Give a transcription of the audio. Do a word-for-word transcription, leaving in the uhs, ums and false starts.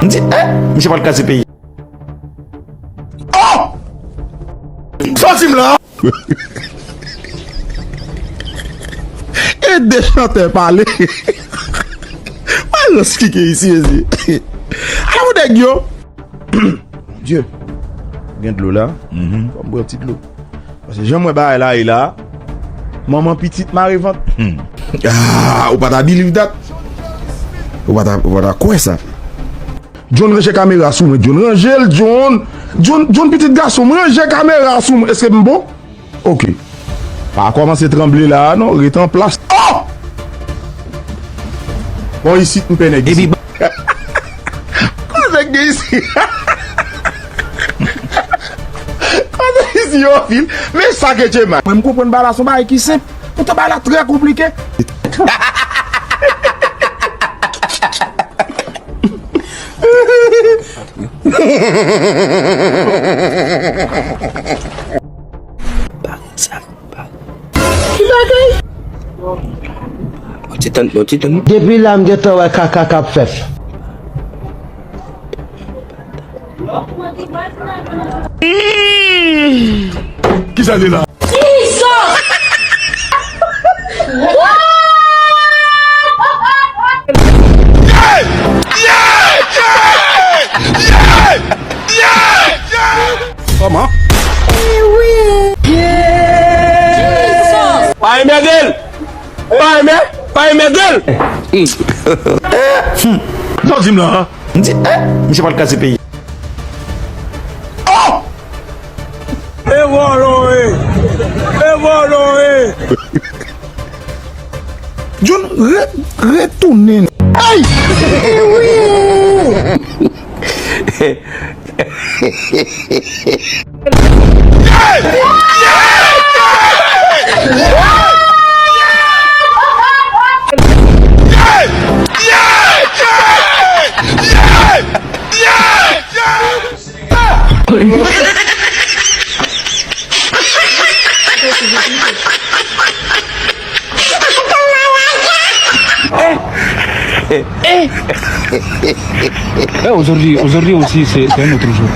M di, eh, misye pral kraze peyi. Oh! Sòti m la! E de chantè pale. Mwen rans kike isi, ezi. Ala moun nèg yo. Dye, gen dlo la. Fò m bwè yon ti dlo. Paske jan m wè bagay la ye la, manman pitit mare vant. Ah, ou pa ta believe that? Ou pa ta, ou pa ta kwè sa? John, ranje kamera sou mwen. John, ranje l, John. John, John, pitit gason m, ranje kamera sou mwen. Èske m bon? Ok. Pa kòmanse tranble la a non, rete an plas. Oh! Bon, isit, m pè nèg isit. Koze k gen isit? Koze isit yo anpil. Men sa ke Djemay. Mwen, m konprann bagay la, se yon bagay ki senp. Poutan bagay la trè konplike. Ki bagay? Yon ti tann, yon ti tann. Depi la, m gentan wè kaka k ap fèt. Kisa se la? Jesus! What? Kòman? Jesus! Pa enmède l! Pa enmè-, pa enmède l! Sa w di m la? M di, eh, misye pral kraze peyi. Oh! E vòlò e! E vòlò e! John, re-, retounen. Hey! Eh, aujourd'hui, aujourd'hui aussi, c'est, c'est un autre jour.